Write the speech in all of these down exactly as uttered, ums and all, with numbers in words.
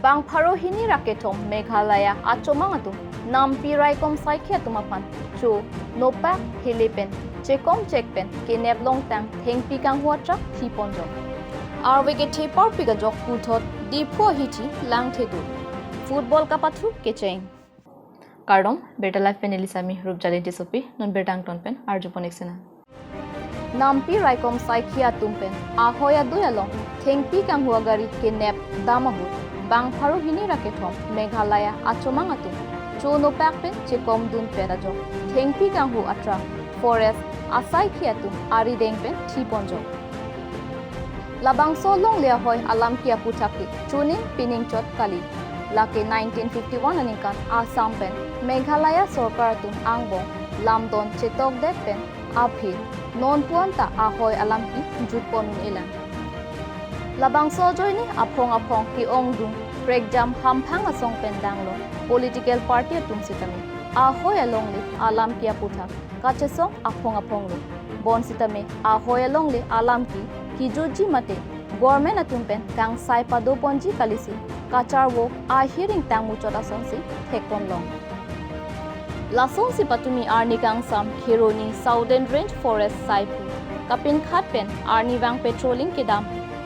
Bang pharo hini ra kethom Meghalaya achomang atum nampi raikom saikhi atum aphan cho nopak hele pen chekom chek pen kenep longtang thengpi kanghu atrak thi ponjok. Arve kethe parpik ajok puthot Diphu ahithi langthedu. Football kapathu kecheng. Kardom, Birta Live pen Elisami Rupjali Tissopi, non birta angton pen arjupon ik sena. Nampi raikom saikhi atum pen ahoi adui along thengpi kanghu agari kenep dam ahut bang pharo hini ra kethom Meghalaya achomang atum cho nopak pen chekom dunpet ajok thengpi kanghu atrak forest asaikhi atum arideng pen thi ponjok. Labangso longle ahoi alam ke aputhak ke chuning pining chot kali. Lake nineteen fifty-one aningkan Assam pen Meghalaya sorkar atum angbong lamdon chetokdet pen aphi non puan ta ahoi alam ke jutpon un-elang. Labangso ajoine aphong aphong ke-ongdung prekjam hamphang asong pen danglo political party atum sitame ahoi alongle alam ke aputhak kachesong aphong aphong lo. Bonsitame ahoi alongle alam ke kijutji mate government atum pen kangsai padoponji kalisi kacharvo ahiring tangmuchot asonsi thekponlong. Lasonsi patumi arni kangsam Kheroni Southern Range Forest saipu kapinkhat pen arnivang patrolling kedam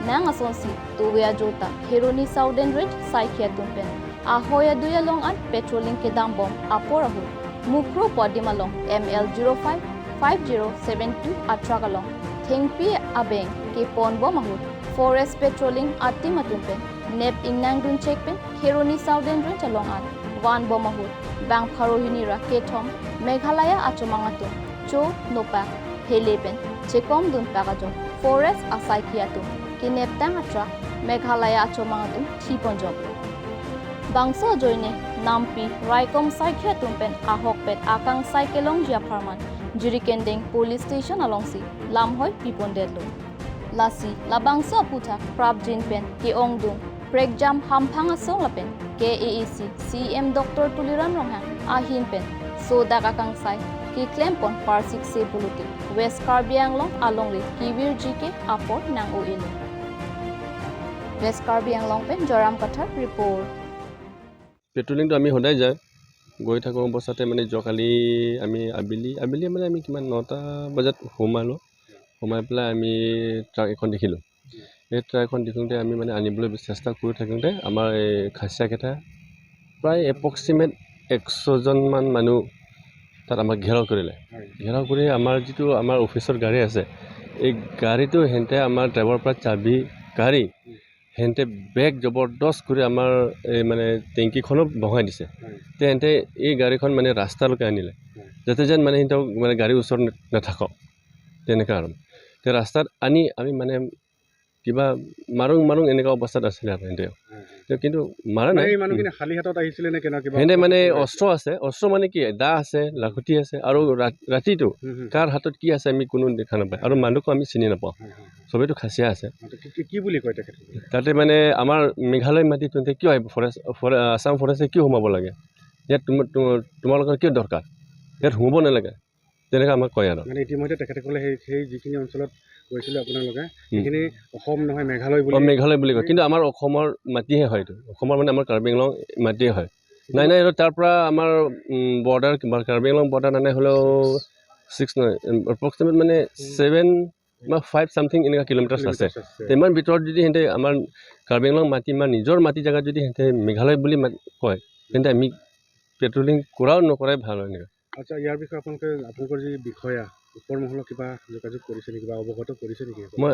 nang asonsi tove ajota Kheroni Southern Range saikhi atum pen ahoi adui along an patrolling kedambom apor ahut Mukroh pu adim along M L zero five five zero seven two atrak along thengpi abeng keponbom ahut forest patrolling atim atum pen nep ingnang dunchek pen Kheroni Southern Range along an vanbom ahut bang pharo hini ra kethom Meghalaya achomang atum cho nopak hele pen chekom dunpak ajok forest asaikhi atum keneptang atrak Meghalaya achomang atum thi ponjok. Bangso ajoine nampi raikom saikhi atum pen ahokpet akangsai kelongji apharman Jirikinding Police Station alongsi lamhoi pipondetlo. Lasi labangso aputhak prapjin pen ke-ongdung prekjam hamphang asong lapen K A A C C E M Doctor Tuliram Ronghang ahin pen sodak akangsai keklempon parsikse pulote West Karbi Anglong alongle kevirji ke apor nang-o-elo. West Karbi Anglong pen Joram Kathar report. পেট্ৰলিংটো আমি সদায় যায়, গৈ থাকোঁ অৱস্থাতে মানে যোৱাকালি আমি আবেলি আবেলি মানে আমি কিমান নটা বজাত সোমালোঁ। সোমাই পেলাই আমি ট্ৰাক এখন দেখিলোঁ। এই ট্ৰাক এখন দেখোঁতে আমি মানে আনিবলৈ চেষ্টা কৰি থাকোঁতে আমাৰ এই খাচীয়াকেইটা প্ৰায় এপ্ৰক্সিমেট একশজনমান মানুহ তাত আমাক ঘেৰাও কৰিলে। হয়। ঘেৰাও কৰি আমাৰ যিটো আমাৰ অফিচৰ গাড়ী আছে, এই গাড়ীটো সিহঁতে আমাৰ ড্ৰাইভাৰৰ পৰা চাবি কাঢ়ি সিহঁতে বেগ জবৰদস্ত কৰি আমাৰ এই মানে টেংকিখনো বহাই দিছে। হয়। তে সিহঁতে এই গাড়ীখন মানে ৰাস্তালৈকে আনিলে, হয়। যাতে যেন মানে সিহঁতক মানে গাড়ীৰ ওচৰত না-, নাথাকক, তেনেকুৱা আৰু। তে ৰাস্তাত আনি আমি মানে কিবা মাৰোং মাৰোং এনেকুৱা অৱস্থাত আছিলে আৰু সিহঁতে। হয়, হয়। তে কিন্তু মাৰা মানে নাই। এই মানুহখিনি খালী হাতত আহিছিলে নে কেনে, কিবা সিহঁতে মানে অস্ত্ৰ আছে, অস্ত্ৰ মানে কি, দা আছে, লাখুটি আছে, আৰু ৰা-, ৰাতিটো হুম, হুম। কাৰ হাতত কি আছে আমি কোনো দেখা নাপায়, আৰু মানুহকো আমি চিনি নাপাওঁ। হয়, হয়, হয়। সবেইতো খাচীয়া আছে। অ, তো কি, কি, কি বুলি কয় তেখেতসকলে? তাতে মানে আমাৰ মেঘালয় মাটিত তহঁতে কিয় আহিব? ফৰেষ্ট, ফৰে-, আছাম ফৰেষ্টে কিয় সোমাব লাগে? ইয়াত তোম-, তো-, তোমালোকৰ কিয় দৰকাৰ? ইয়াত সোমাব নালাগে, তেনেকৈ আমাক কয় আৰু। মানে ইতিমধ্যে তেখেতসকলে সেই, সেই যিখিনি অঞ্চলত গৈছিলে আপোনালোকে, হুম। সেইখিনি অসম নহয়, মেঘালয় বুলি। অ, মেঘালয় বুলি কয়, কিন্তু আমাৰ অসমৰ মাটিহে হয় এইটো। অসমৰ মানে আমাৰ কাৰ্বি আংলং মাটিয়ে হয়। নাই, নাই, এইটো তাৰ পৰা আমাৰ, উম, বৰ্ডাৰ, কাৰ্বি আংলং বৰ্ডাৰ মানে হ'লেও ছিক্স নহয়, এপ্ৰক্সিমেট মানে হুম। ছেভেন বা ফাইভ ছামথিং এনেকুৱা কিলোমিটাৰ্ছ আছে। কিলোমিটাৰ্ছ আছে। তে ইমান ভিতৰত যদি সিহঁতে আমাৰ কাৰ্বি আংলং মাটি, আমাৰ নিজৰ মাটি জেগাত যদি সিহঁতে মেঘালয় বুলি মা-, কয়, তেন্তে আমি পেট্ৰলিং কৰাও নকৰাই ভাল হয় এনেকুৱা। আচ্ছা, ইয়াৰ বিষয়ে আপোনালোকে, আপোনালোকৰ যি বিষয়া, ওপৰ মহলক কিবা যোগাযোগ কৰিছে নেকি বা অৱগত কৰিছে নেকি? মই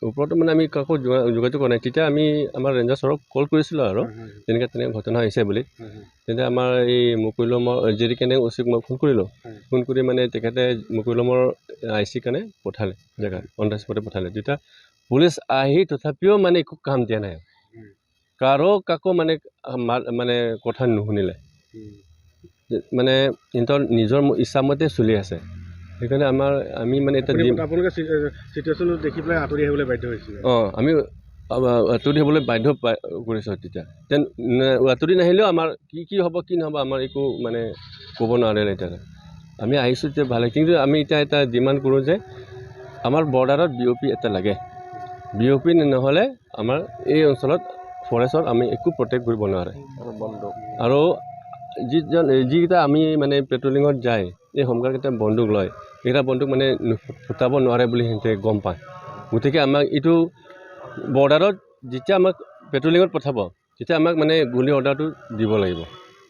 ওপৰতো মানে আমি কাকো যোগা-, যোগাযোগ কৰা নাই। তেতিয়া আমি আমাৰ ৰেঞ্জাৰ ছাৰক কল কৰিছিলোঁ আৰু, হয়, হয়, হয়। তেনেকৈ তেনেকৈ ঘটনা হৈছে বুলি। হয়, হয়। তেন্তে আমাৰ এই মুকুলমৰ, জিৰিকেনে অ' চিক মই ফোন কৰিলোঁ। হয়। ফোন কৰি মানে তেখেতে মুকুলমৰ আই চি কাৰণে পঠালে জেগাত, অন দ্য স্পটে পঠালে। তেতিয়া পুলিচ আহি তথাপিও মানে একো কাম দিয়া নাই। হয়। কাৰো কাকো মানে, আ, মা-, মানে কথা নুশুনিলে। হুম। যে, মানে সিহঁতৰ নিজৰ ম-, ইচ্ছামতে চলি আছে। সেইকাৰণে আমাৰ, আমি মানে এটা আপুনি, দিম। আপোনালোকে চি-, এ, চিটুৱেশ্যনটো দেখি পেলাই আঁতৰি আহিবলৈ বাধ্য হৈছিলে? অ, আমি, আ, আ, আঁতৰি আহিবলৈ বাধ্য পা-, কৰিছোঁ তেতিয়া। তেন-, নে-, আঁতৰি নাহিলেও আমাৰ কি, কি হ'ব, কি নহ'ব, আমাৰ একো মানে ক'ব নোৱাৰিলে এতিয়া। আমি আহিছোঁ যে ভালে, কিন্তু আমি এতিয়া এটা ডিমাণ্ড কৰোঁ যে আমাৰ বৰ্ডাৰত বি অ' পি এটা লাগে। বি অ' পি নহ'লে আমাৰ এই অঞ্চলত ফৰেষ্টত আমি একো প্ৰটেক্ট কৰিব নোৱাৰে। আৰু বন্দুক। আৰু যিজন, এই যিকেইটা আমি মানে পেট্ৰলিঙত যায়, এই হোমগাৰ্ডকেইটা বন্দুক লয়, এইকেইটা বন্দুক মানে নুফুটাব নোৱাৰে বুলি সিহঁতে গম পায়। গতিকে আমাক এইটো বৰ্ডাৰত যেতিয়া আমাক পেট্ৰলিঙত পঠাব, তেতিয়া আমাক মানে গুলী অৰ্ডাৰটো দিব লাগিব।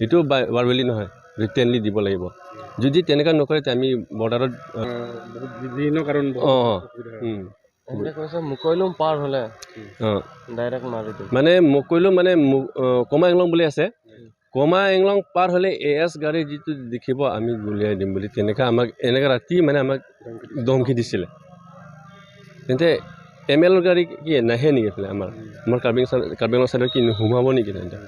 এইটো বা-, ভাৰ্বেলি নহয়, ৰিটেনলি দিব লাগিব। যদি তেনেকুৱা নকৰে, তেতিয়া আমি বৰ্ডাৰত, আহ, আহ, বহুত বিভিন্ন কাৰণ, বহুত অ, অ। অসুবিধা হয়। উম। এনেকে কৈছে, মুকৈলুম পাৰ হলে অ। ডাইৰেক্ট মাৰি দিব। মানে মুকৈলুম মানে মু-, আহ, কমা এংলং বুলি আছে। উম। কমা এংলং পাৰ হলে এ এছ গাড়ী যিটো দেখিব, আমি গুলীয়াই দিম বুলি, তেনেকা আমাক, এনেকা ৰাতি মানে আমাক ধমকি দিছে। ধমকি দিছিলে। তেন্তে এম এল এৰ গাড়ী কি নাহে নেকি এইফালে আমাৰ? উম। আমাৰ কাৰ্বি আংলং চাইড-, কাৰ্বি আংলং চাইডত কি নোসোমাব নেকি তেন্তে?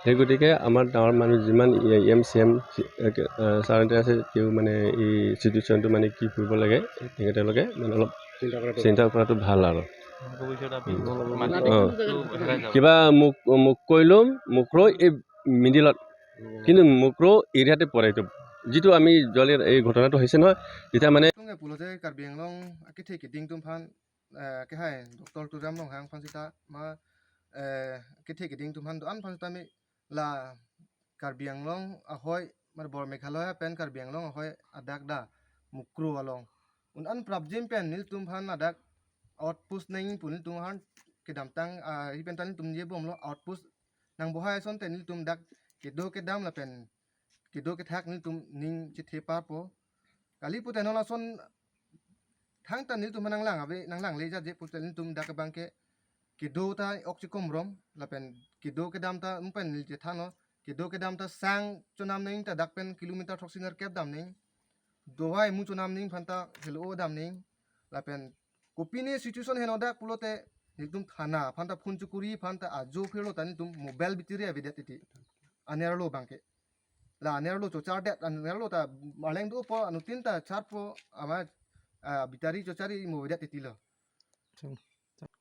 সেই গতিকে আমাৰ গাঁৱৰ মানুহ যিমান E M C M C-, এ, কে-, আ, ছাৰ এটা আছে, তেওঁ মানে এই চিটুৱেশ্যনটো মানে কি কৰিব লাগে, তেখেত তেওঁলোকে মানে অলপ চিন্তা কৰাটো চিন্তা কৰাটো ভাল আৰু। ভৱিষ্যত আমি উম। অ। হেৰাই যাব। কিবা মুক-, মুকৈলুম, মুক্ৰ এই মিডিলত, উম। কিন্তু মুক্ৰ এৰিয়াতে পৰে এইটো। যিটো আমি যোৱালি এই ঘটনাটো হৈছে নহয়, তেতিয়া মানে Tunge pulote Karbi Anglong akethe keding atum aphan, eh, kehai Doctor Tuliram Ronghang aphan sita ma, eh, kethe keding atum aphan do-an aphan sita me la Karbi Anglong ahoi, mar bor Meghalaya pen Karbi Anglong ahoi adak da Mukro along. Un an prapjin pen nelitum aphan adak outpost nangji pu nelitum aphan kedamtang, ah, ahi pen ta nelitum je bomlo outpost nangbohai asonte nelitum dak kedo kedam lapen kedo kethak nelitum ning chethe parpo. Kali pute non lason thangta nelitum nanglang ave, nanglangle jat je pute nelitum dak abangke kedo ta ok chikom rom, lapen kedo kedam ta umpen neli chethanlo, kedo kedam ta sang chonam nangji ta dak pen kilometer throksi nerkep dam nangji, dovai mu chonam nangji aphan ta helo dam nangji, lapen kopine situation heno dak pulote nelitum thana aphan ta phone chokori aphan ta ajo phirlo ta nelitum mobile battery avedet titi. Anerlo abangke. La anerlo chochardet, anerlo ta arleng dopo, anuttin ta charpo, ama, ah, battery chochari mo avedet titi lo. Chong.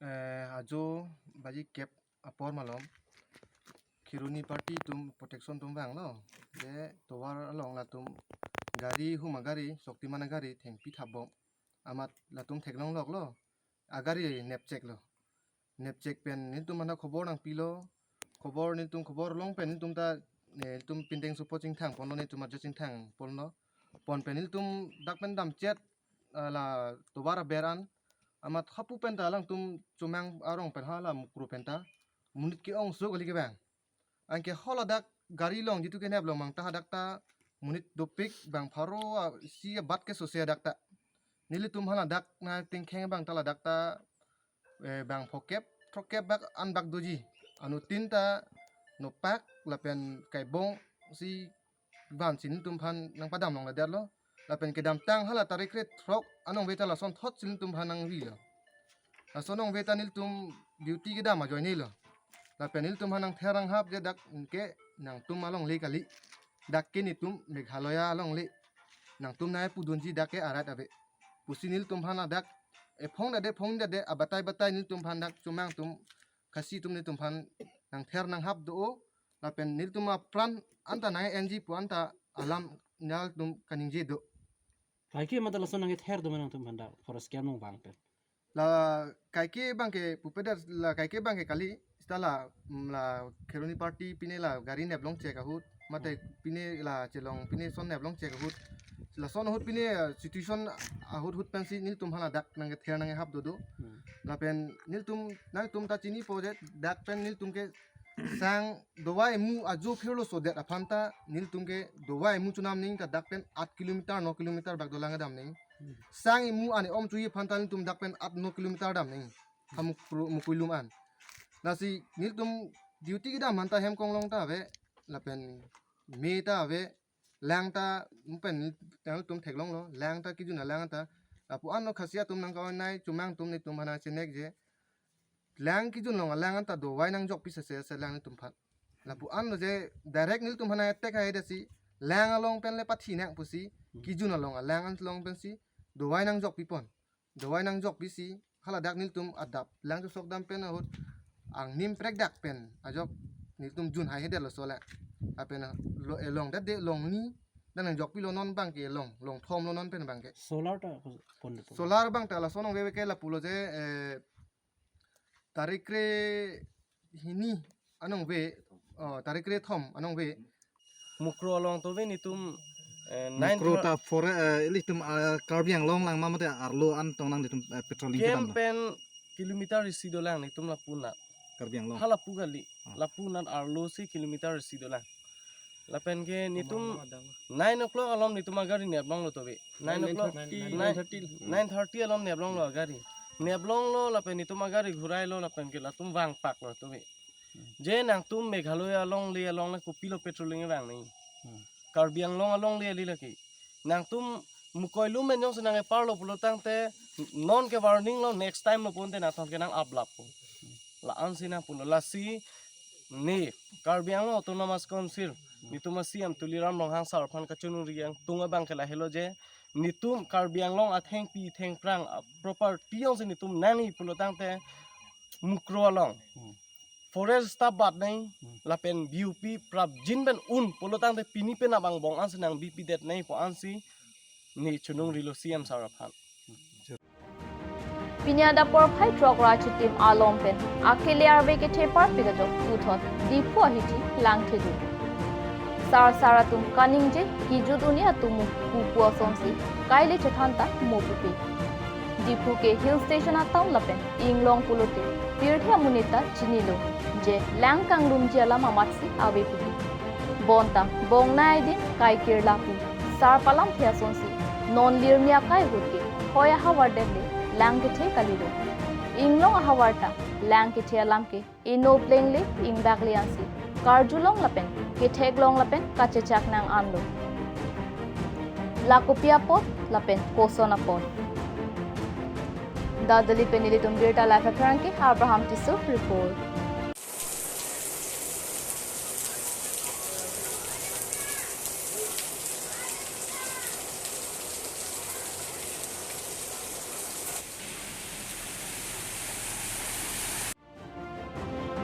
Eh, ajo baji kep apor malom Kheroni party atum protection atum vanglo. Je tovar along latum gari, huma gari, Shaktiman agari thengpi thapbom. Amat latum theklong loklo. Agari nepcheklo. Nepchek pen nelitum aphan khobor nangpilo. Khobor nelitum khobor long pen nelitum ta, eh, nelitum pindeng supo chingthang ponlo, nelitum ajo chingthang ponlo. Pon pen nelitum dak pen damchet, ah, la tovar aber an. Amat hapu pen ta alangtum chomang arong pen hala Mukro pen ta monit ke-ong so kali kevang. Anke haladak gari along jitu kenep along mangta hadak ta monit dopik bang pharo, ah, isi abat ke sose hadak ta. Nelitum haladak na tingkheng abang ta ladak ta, eh, bang phokep, throkep bak an bak doji. Anuttin ta nopak lapen kaibong si vansi nelitum aphan nangpadam longledetlo. Lapen kedamtang hala tarik krethrok anong veta lason thotsi nelitum aphan nangrilo. Lason anong veta nelitum duty kedam ajoinelo. Lapen nelitum aphan nangther nanghap je dak ke nangtum alongle kali. Dak ke netum Meghalaya alongle. Nangtum nai pudunji dak ke arat ave. Pusi nelitum aphan dak ephong dade, phong dade, abatai batai nelitum aphan dak chomang atum, Khasi atum nelitum aphan nangther nanghap do-o, lapen nelitum apran anta nang-enji pu anta alam nelitum kaningje do. Kaike mata lason nangther do ma nangtum aphan dak forest camp along vang pen? La kaike abangke pupedet, la kaike abangke kali, seta la, mm, la Kheroni party pine la gari neplong chek ahut, mate pine la chelong, pine son neplong chek ahut. Lason ahut pine, eh, situation ahut ahut pensi nelitum aphan ladak nangther nanghap do do. Hmm. Lapen nelitum, nangtum ta chinipo je, dak pen nelitum ke sang dovai mu ajo phirlo sodet aphan ta nelitum ke dovai mu chonam nangji ta dak pen aat kilometer, no kilometer bak dolang kedam nangji. Hmm. Sang imu an e-om choji aphan ta nelitum dak pen aat no kilometer dam nangji. Ha Mukro, Mukuilum an. Lasi nelitum duty kedam aphan ta hem konglong ta ave, lapen me ta ave, lang ta, umpen nelitum theklonglo, lang ta kejun alang ta. Lapu-an lo Khasi atum nangka-onai, chomang atum nelitum aphan nangchenek je. Lang kejun along alang anta dovai nangjokpi sese se lang nelitum aphan. Lapu-an lo je direct nelitum aphan attack hai dasi, lang along pen le pathi nang pusi, kejun along alang along pensi dovai nangjokpipon. Dovai nangjokpisi, haladak nelitum adap lang chosok dam pen ahut angnim prekdak pen ajok nelitum jun hai hedetlo sole. Lapen lo, eh, longdetde longni, dan nangjokpilo non abangke long, longthomlo non pen abangke. Solar ta pon de pon. Solar abang ta lason anong veve ke lapulo je, eh, tarik kre hini anong ve, oh, tarik kre thom anong ve. Mukro along to ve netum, eh, nine Mukro thir- ta fore, eh, ilitum, eh, Karbi Anglong lang ma mate arlo an tong nangtum, eh, patrolling kedam lo. Pen kilometer isi dolang netum lapu na. Karbi Anglong. Hala pu kali. Ah. Lapu na arlo si kilometer isi dolang. Lapen ke netum nine o'clock alom netum agari neplong lo to ve. Nine o'clock, nine thirty. Nine thirty alom neplong lo agari. Neplong lo lapen netum agari ghurai lo lapen ke latum vangpak lo to ve. Je nangtum Meghalaya alongle along le kopilo patrolling vang ni. Hmm. Karbi Anglong alongle ali lake. Nangtum mukoi lum menjong senang epar lo pulo tangte non ke warning lo, next time lo ponte nangtum ke nang ablap po. La ansi nang pulo lasi ne Karbi Anglong Autonomous Council netum a-C M Tuliram Ronghang sar aphan kachiningri ingtung abang ke lahelo je netum Karbi Anglong athengpi thengphrang a-property jongsi netum nangji pulo tangte Mukro along. Hmm. Forest staff bat nai, hmm, lapen B O P prapjin pen un pulo tangte pini pen abang bong ansi nang B P det nai po ansi ne chiningri lo C M sar aphan. Pini adap porphai throk ra chitim alom pen akele arve kethe parpik ajok puthot Diphu ahithi Langthedung. Sar sar atum kaningje kijut un-e atum mu pupu asonsi kaile chethan ta mo pupe. Diphu ke hill station a-town lapen inglong pulote pirthe amonit ta chinilo je lang kanglumji alam amatsi ave puke. Bonta bong nai din kai kirla pu sar palamthe asonsi non lirmi akai ahut ke hoi ahavar det le lang kethe kalilo. Inglong ahavar ta lang kethe alam ke ino pleng le ingbak le ansi karjulong lapen ketheklong lapen kachechak nang anlo. La kopi apot lapen koson apot. Dadali pen nelitum birta live apherangke Abraham Tisso report.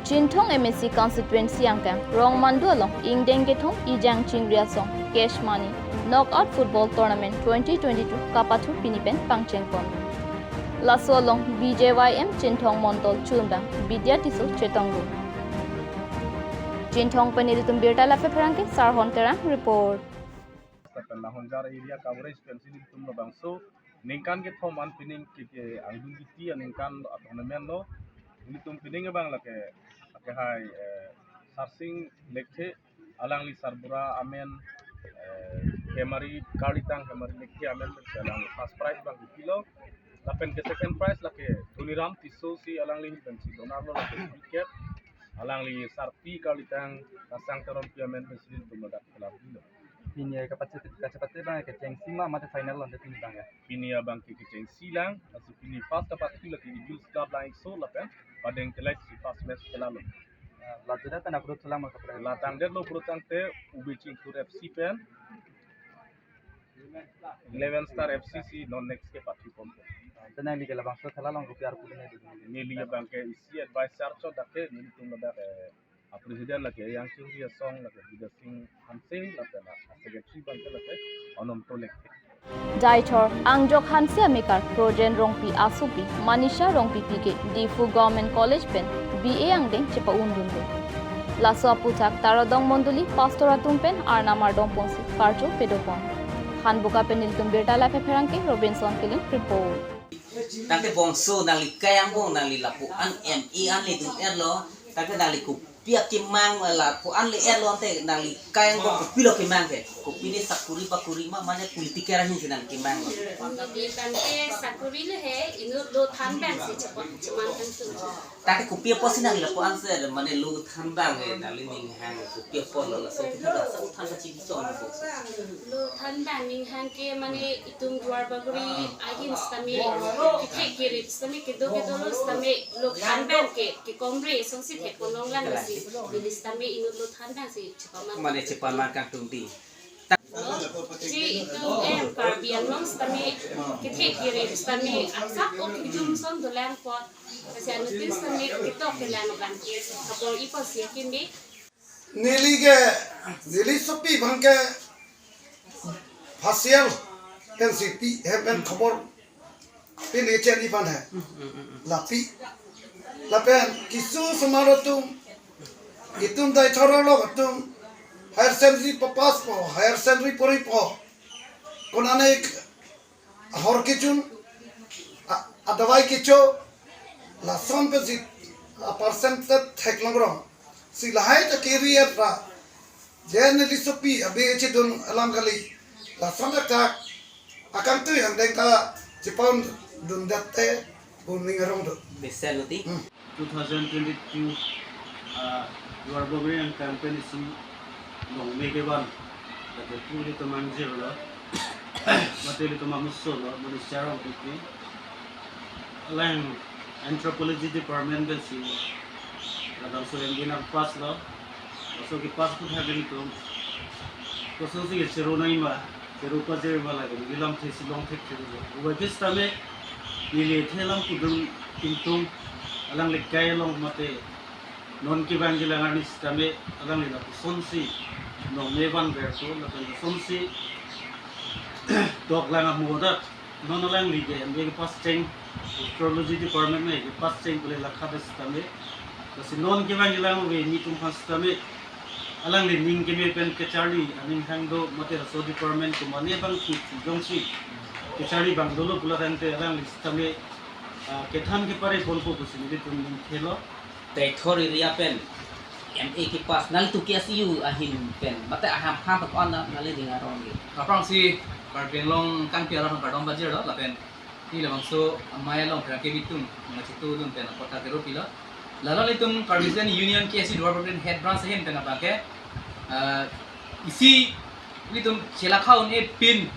Chinthong M A C constituency angkang Rongmandu along ingdeng kethom ejang chingri asong cash money knockout football tournament twenty twenty-two kapathu pini pen pangchengpon. Laso along B J Y M Chinthong Mondol chunbang Bidya Tisso chetongdun. Chinthong pen nelitum birta live apherangke Sarhon Terang report. Lapen Lahonjar area coverage pensi nelitum labangso ningkan kethom an pining ke, ke angdung kiti aningkan a-tournament lo. Nelitum pining abang lake, lake hai, eh, Sarsing Lekthe, alangli sarbura amen, eh, Hemari Karlitang Hemari Lekthe amen pensi alangli first prize abang kipilo. Lapen ke second prize lake Dhoniram Tisso si alangli pensi donarlo lake free cap. Alangli sarpi Karlitang Kasang Terompi amen pensi nelitum ladak kelabilo. Pini kapachete, kachepate abang kechengsi ma mate final lo ante pini abang ya? Pini abang ke kechengsi lang, laso pini first dapat tu lagi Eagles Club lang ikso lapen Padeng Telek si first match kelalo. Ya, la jeda pen approach lang ma kapre. La tangdetlo approach tangte Ubi Chingthur F C pen Eleven Star F C si non next ke pathu pon. Ante nangli ke labangso khela along kopi arpu nangli? Neli abang ke isi advice charge dak ke nelitum ladak, eh, a-president lake Yang Chingri asong lake Bidya Sing Hanse lapen a-secretary abang ke lake Onom Tolek. Daithor angjok Hanse amekar Projen Rongpi asopi Manisha Rongpipi ke Diphu Government College pen B A angdeng chepa-undunlo. Laso aputhak Taradong Mondoli pastor atum pen arnam ardom ponsi karcho pedopon. Hanboka pen nelitum birta live apherangke Robinson Killing report. Tangte bongso nangli kai angbong nangli lapu-an M A an le dun-etlo. Tangte nangli kopi akemang lapu-an le-etlo ante nangli kai angbong kopilo kemang ke? Kopine sakuri pakuri ma mane politiker ahin si nangli kemanglo? Neli tangte sakuri le he, inut lo than abang si chepa-, cheman tangtu. Tangte kopi apotsi nangli lapu-an si mane lo than abang ke nangli ninghang kopi apotlo laso kita dak sa than kachingki chong bongso. Lo than abang ninghang ke mane itum Duar Bagori ahin sitame, kethek kerip sitame, kedo kedo lo sitame, lo than abang ke, ke Congress asonsi thek ponlong lang si, neli sitame inut lo than abang si chepaman. Mane chepaman kangtung di. Lo, si itum em Karbi Anglong sitame, kethek kerip sitame, asak o kejum son dolang apot, kasi anuttin sitame, ketok kelang abang ke, kabor-i apotsi keme. Neli ke, neli sopi abang ke Phasial pen si pi, hem pen khobor Pini cheni pan hai. Lapi. Lapen kisu sumar atum, itum Deithor arlo atum higher secondary papass po, higher secondary pori po, konane ahor kechun, a, adawai kecho, lason pe jit, a percentage theklong rong. Si lahai ta kiri atra. Jen neli sopi, abi chedun alam kali. Lason ta kak, akangtui angdeng ta chepaun dundet te, pu ning arong do. Besen lo ti. Hmm. Two thousand twenty-two, ah, Duar Bagori angkang pen isi nongme kevan, lake pu ilitum angjir lo, mate ilitum amuso lo, Minister Rongpipi. Alang Anthropology Department pensi labangso M D nangpass lo. Laso kepass pu thak ilitum kosonsi kechero nangma, chero pajirma lake neli lamthe si longthek thek lo. Ubai sitame neli the alam kudun ingtung, alangli kai along mate non kevang kelang arni sitame alangli la kosonsi nongme vanverpo, lapen kosonsi doklang amodak, non alangli ke M A kepass cheng, Anthropology Department ke kepass cheng pule lakha pen sitame. Lasi non kevang kelang ove netum aphan sitame alangli ning keme pen kacharli aning hang do, mate laso department komane abang kut jongsi kacharli abang dolo pulo tangte alangli sitame, ah, kethan kepare ponpo pusi nelitum ning thelo. Deithor area pen M A kepass, nangtum ke S U ahin pen, mate aham ham pakon na nangli ning arong ke. Aphrangsi Karbi Anglong kangpi arat kardom pajir lo, lapen ili labangso amei along pherangke bitum, mangachitudun pen apot ta kero pilo. Lalo ilitum Karbi Student Union K S U Duar Bagori head branch ahin pen abangke, ah, isi ilitum chelakha un-e pin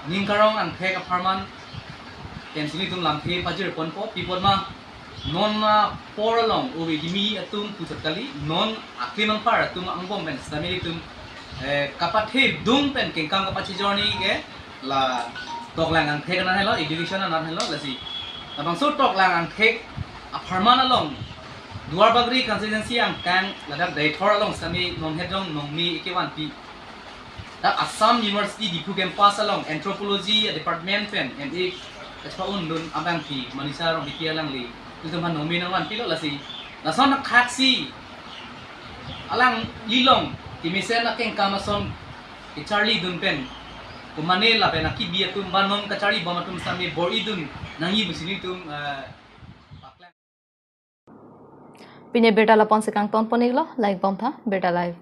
ning karong angthek apharman pensi ilitum lamthe pajir ponpo, pi apot ma non apor along ove kimi atum puchot kali, non aklim angpar atum angbong pen sitame ilitum, eh, kapathe dung pen kengkam kapachijorni ke la toklang angthek anan helo, education anan helo, lasi labangso toklang angthek apharman along Duar Bagori constituency angkang ladak Deithor along sitame non het jong nongme kevanpi. Dak Assam University Diphu campus along Anthropology department pen M A kachepahun dun abangpi Manisha Rongpipi alangli ilitum aphan nongme nangvanpilo, lasi lason akhaksi alangli along kemesen akengkam ason kacharlidun pen komane lapen akibi atum ba non kacharlibom atum sitame bor-idun nangji pusi nelitum, eh, paklang. Pini abirta la-ansi kangton pon-iklo, like bomtha, Birta Live.